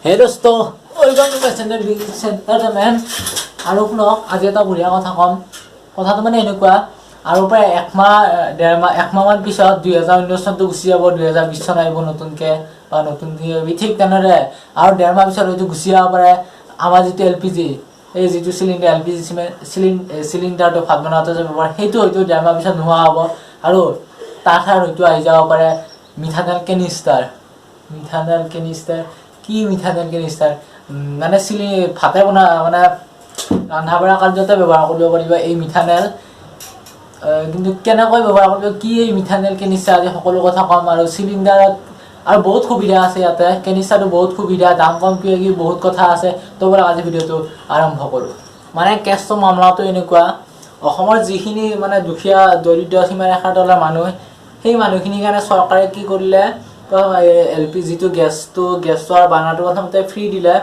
হে দোস্ত, welcome to my channel big entertainment. আৰু শুনক, আজি এটা বঢ়িয়া কথা ক'ম। কথাটো মানে এনেকুৱা, আৰু প্ৰায় একমাহ 1.5 মাহ একমাহমান পিছত 2019 চনটো গুচি যাব, 2020 চন আহিব নতুনকৈ বা নতুন। ঠিক তেনেদৰে আৰু 1.5 মাহ পিছত হয়তো গুচি যাব পাৰে আমাৰ যিটো এলপিজি, এই যিটো চিলিণ্ডাৰ, এলপিজি চিলিণ্ডাৰটো ভাত বনাওঁতে যে ব্যৱহাৰ, সেইটো হয়তো 1.5 মাহ পিছত নোহোৱা হ'ব আৰু তাৰ ঠাইত হয়তো আহি যাব পাৰে মিথানেল কেনিষ্টাৰ। মিথানেল কেনিষ্টাৰ কি? মিথানেল কেনিষ্টাৰ মানে ভাতে বনা, মানে ৰন্ধা বঢ়া কাৰ্যতে ব্যৱহাৰ কৰিব পাৰিব এই মিথানেল। কিন্তু কেনেকৈ ব্যৱহাৰ কৰিব, কি এই মিথানেল কেনিষ্টাৰ, আজি সকলো কথা ক'ম। আৰু চিলিণ্ডাৰত আৰু বহুত সুবিধা আছে ইয়াতে, কেনিষ্টাৰটো বহুত সুবিধা, দাম কম, কিবা কিবি বহুত কথা আছে। তো ব'লক, আজি ভিডিঅ'টো আৰম্ভ কৰোঁ। মানে কেছটো, মামলাটো এনেকুৱা, অসমৰ যিখিনি মানে দুখীয়া দৰিদ্ৰ সীমাৰেখাৰ তলৰ মানুহ, সেই মানুহখিনিৰ কাৰণে চৰকাৰে কি কৰিলে? এলপি যিটো গেছটো আৰু বাৰ্ণাৰটো প্ৰথমতে ফ্ৰী দিলে,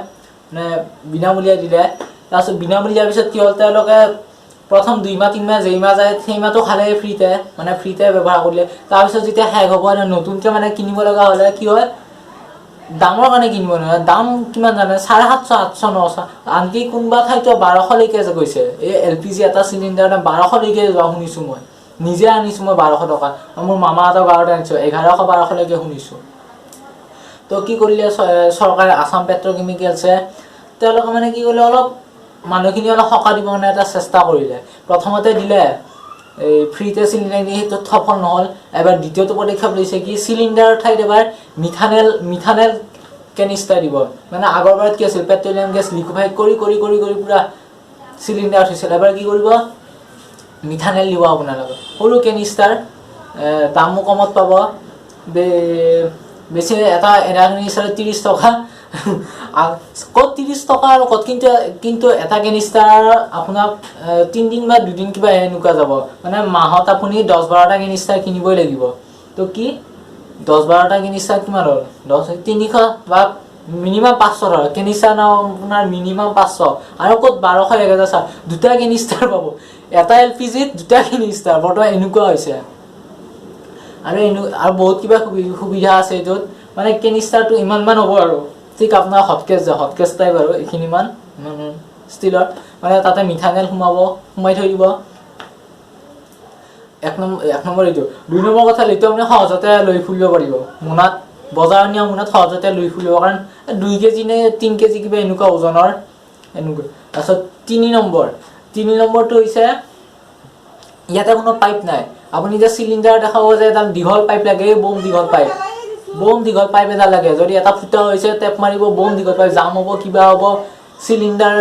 মানে বিনামূলীয়া দিলে। তাৰপিছত বিনামূলীয়া দিয়াৰ পিছত কি হ'ল? তেওঁলোকে প্ৰথম 2 মাহ 3 মাহ যেই মাহ যায়, সেই মাহটো খালে ফ্ৰীতে, মানে ফ্ৰীতে ব্যৱহাৰ কৰিলে। তাৰপিছত যেতিয়া শেষ হ'ব, নতুনকৈ মানে কিনিব লগা হ'লে কি হয়? দামৰ কাৰণে কিনিব নোৱাৰে। দাম কিমান জানে? 750, 800, 900, আনকি কোনোবা ঠাইতো 1200লৈকে গৈছে। এই এলপিজি এটা চিলিণ্ডাৰ দাম 1200লৈকে যোৱা শুনিছোঁ। মই নিজে আনিছোঁ, মই 1200 টকা, মোৰ মামাহঁতৰ গাঁৱত আনিছোঁ, 1100 1200লৈকে শুনিছোঁ। তো কি কৰিলে চৰকাৰে, আছাম পেট্ৰকেমিকেলছে, তেওঁলোকে মানে কি কৰিলে, অলপ মানুহখিনি অলপ সকাহ দিব কাৰণে এটা চেষ্টা কৰিলে। প্ৰথমতে দিলে এই ফ্ৰীতে চিলিণ্ডাৰ দি, সেইটো সফল নহ'ল। এবাৰ দ্বিতীয়টো পদক্ষেপ লৈছে কি? চিলিণ্ডাৰৰ ঠাইত এবাৰ মিথানেল কেনিষ্টাৰ দিব। মানে আগৰবাৰত কি আছিল? পেট্ৰলিয়াম গেছ লিকুইফাই কৰি কৰি কৰি কৰি পূৰা চিলিণ্ডাৰ হৈছিল। এবাৰ কি কৰিব? মিথানেল দিব আপোনালোকে, সৰু কেনিষ্টাৰ, দামো কমত পাব। বেছি এটা এটা কেনিষ্টাৰ 30 টকা। ক'ত 30 টকা আৰু ক'ত, কিন্তু কিন্তু এটা কেনিষ্টাৰ আপোনাক 3 দিন বা 2 দিন কিবা এনেকুৱা যাব। মানে মাহত আপুনি 10-12টা কেনিষ্টাৰ কিনিবই লাগিব। তো কি 10-12টা কেনিষ্টাৰ কিমান হ'ল? 10 300 বা মিনিমাম 500 টকা কেনিষ্টাৰ নাম আপোনাৰ মিনিমাম 500 আৰু ক'ত 1200 1000। চাওক, দুটা কেনিষ্টাৰ পাব, এটা এলপিজিত দুটা কেনিষ্টাৰ, বৰ্তমান এনেকুৱা হৈছে। আৰু আৰু বহুত কিবা সুবিধা আছে এইটোত। মানে কেনিষ্টাৰটো ইমানমান হ'ব আৰু ঠিক আপোনাৰ হটকেছ যে হটকেছ টাইপ আৰু এইখিনিমান ষ্টীলৰ, মানে তাতে মিথানেল সোমাব, সোমাই থৈ দিব। এক নম্বৰ এইটো। 2 নম্বৰ কথা, এইটো আপুনি সহজতে লৈ ফুৰিব পাৰিব মোনাত, বজাৰত নিয়া মোনাত সহজতে লৈ ফুৰিব, কাৰণ 2 কেজি নে 3 কেজি কিবা এনেকুৱা ওজনৰ এনেকুৱা। তাৰপিছত 3 নম্বৰটো হৈছে ইয়াতে কোনো পাইপ নাই। আপুনি যে চিলিণ্ডাৰ দেখাব যে এডাল দীঘল পাইপ লাগে, এই বম দীঘল পাইপ, বম দীঘল পাইপ এডাল লাগে। যদি এটা ফুটা হৈছে, টেপ মাৰিব, বম দীঘল পাইপ জাম হ'ব, কিবা হ'ব, চিলিণ্ডাৰ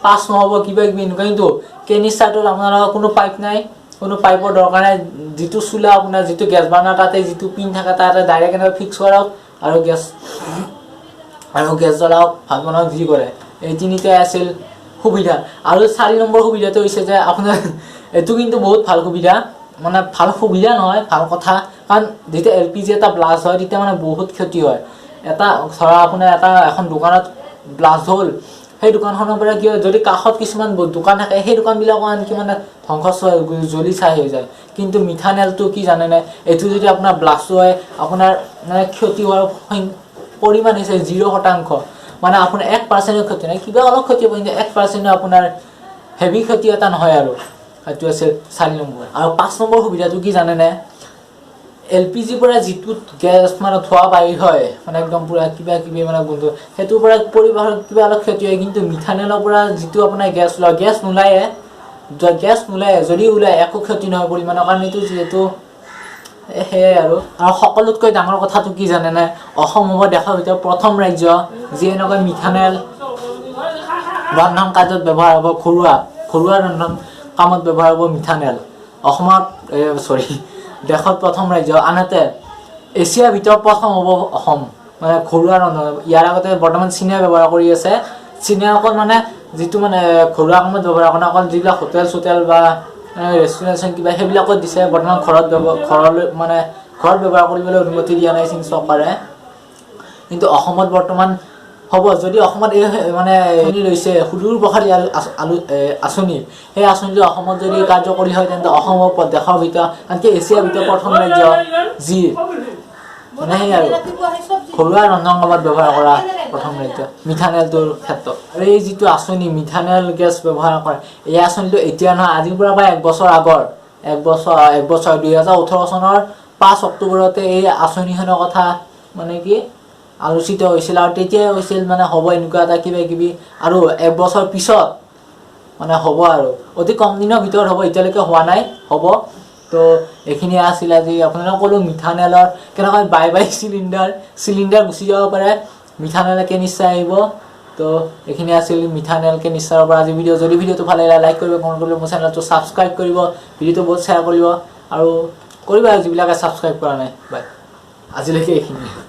পাছ নহ'ব, কিবা কিবি এনেকুৱা। কিন্তু কেনিষ্টাৰটোত আপোনালোকৰ কোনো পাইপ নাই, কোনো পাইপৰ দৰকাৰ নাই। যিটো চোলা আপোনাৰ যিটো গেছ বাৰ্ণাৰ, তাতে যিটো পিন থাকে, তাতে ডাইৰেক্ট এনেকৈ ফিক্স কৰক আৰু গেছ জ্বলাওক, ভাত বনাওক, যি কৰে। এই তিনিটাই আছিল সুবিধা। আৰু 4 নম্বৰ সুবিধাটো হৈছে যে আপোনাৰ এইটো কিন্তু বহুত ভাল সুবিধা, মানে ভাল সুবিধা নহয়, ভাল কথা। কাৰণ যেতিয়া এলপিজি এটা ব্লাষ্ট হয়, তেতিয়া মানে বহুত ক্ষতি হয়। এটা ধৰা আপোনাৰ এখন দোকানত ব্লাষ্ট হ'ল, সেই দোকানখনৰ পৰা কি হয়, যদি কাষত কিছুমান দোকান থাকে, সেই দোকানবিলাকো আনকি মানে ধ্বংস, জ্বলি ছাই হৈ যায়। কিন্তু মিথানেলটো কি জানেনে? এইটো যদি আপোনাৰ ব্লাষ্ট হয়, আপোনাৰ মানে ক্ষতি হোৱাৰ পৰিমাণ হৈছে 0%। মানে আপোনাৰ 1%ৰ ক্ষতি নাই। কিবা অলপ ক্ষতি হ'ব, কিন্তু 1%ও আপোনাৰ হেভি ক্ষতি এটা নহয়। আৰু সেইটো আছিল 4 নম্বৰ। আৰু 5 নম্বৰ সুবিধাটো কি জানেনে? এলপিজিৰ পৰা যিটো গেছ, মানে ধোঁৱা বাহিৰ হয়, মানে একদম পূৰা কিবা কিবি মানে গোন্ধ, সেইটোৰ পৰা পৰিৱেশৰ কিবা অলপ ক্ষতি হয়। কিন্তু মিথানেলৰ পৰা যিটো আপোনাৰ গেছ ওলায়, গেছ নোলায়ে, গেছ নোলায়, যদি ওলায় একো ক্ষতি নহয় পৰিমাণৰ, কাৰণ এইটো যিহেতু সেয়াই আৰু। আৰু সকলোতকৈ ডাঙৰ কথাটো কি জানেনে? অসম হ'ব দেশৰ ভিতৰত প্ৰথম ৰাজ্য যি এনেকৈ মিথানেল ৰন্ধন কাৰ্যত ব্যৱহাৰ হ'ব। ঘৰুৱা ঘৰুৱা ৰন্ধন কামত ব্যৱহাৰ হ'ব মিথানেল। অসমত, চৰি, দেশত প্ৰথম ৰাজ্য, আনহাতে এছিয়াৰ ভিতৰত প্ৰথম হ'ব অসম, মানে ঘৰুৱা ৰন্ধন। ইয়াৰ আগতে বৰ্তমান চীনে ব্যৱহাৰ কৰি আছে। চীনে অকল মানে যিটো মানে ঘৰুৱা কামত ব্যৱহাৰ কৰে, অকল যিবিলাক হোটেল চোটেল বা ৰেষ্টুৰেণ্ট কিবা সেইবিলাকত দিছে। বৰ্তমান ঘৰত ঘৰলৈ, মানে ঘৰত ব্যৱহাৰ কৰিবলৈ অনুমতি দিয়া নাই চীন চৰকাৰে। কিন্তু অসমত বৰ্তমান হ'ব। যদি অসমত এই মানে আঁচনি লৈছে, সুদূৰ প্ৰসাৰী আঁচনি, সেই আঁচনিটো অসমত যদি কাৰ্যকৰী হয়, তেন্তে অসমৰ দেশৰ ভিতৰত, আনকি এছিয়াৰ ভিতৰত প্ৰথম ৰাজ্য যি মানে সেই আৰু ঘৰুৱা ৰন্ধন কামত ব্যৱহাৰ কৰা। প্ৰথম ৰাজ্য মিথানেলটোৰ ক্ষেত্ৰত। আৰু এই যিটো আঁচনি মিথানেল গেছ ব্যৱহাৰ কৰে, এই আঁচনিটো এতিয়া নহয়, আজিৰ পৰা প্ৰায় এক বছৰ আগৰ, এক বছৰ 2018 চনৰ 5 অক্টোবৰতে এই আঁচনিখনৰ কথা মানে কি আলোচিত হৈছিল। আৰু তেতিয়াই হৈছিল মানে হ'ব এনেকুৱা এটা কিবা কিবি, আৰু এক বছৰ পিছত মানে হ'ব আৰু অতি কম দিনৰ ভিতৰত হ'ব। এতিয়ালৈকে হোৱা নাই, হ'ব। তো এইখিনিয়ে আছিল আজি। আপোনালোক ক'লোঁ মিথানেলৰ কেনেকৈ বাই বাই চিলিণ্ডাৰ, চিলিণ্ডাৰ গুচি যাব পাৰে, মিথানেল কেনিষ্টাৰ আহিব। তো এইখিনি আছিল মিথানেল কেনিষ্টাৰৰ পৰা আজি ভিডিঅ'। যদি ভিডিঅ'টো ভাল লাগিলে লাইক কৰিব, কমেণ্ট কৰিব, মোৰ চেনেলটো ছাবস্ক্ৰাইব কৰিব, ভিডিঅ'টো বহুত শ্বেয়াৰ কৰিব আৰু কৰিবা যিবিলাকে ছাবস্ক্ৰাইব কৰা নাই। বাই, আজিলৈকে এইখিনিয়ে।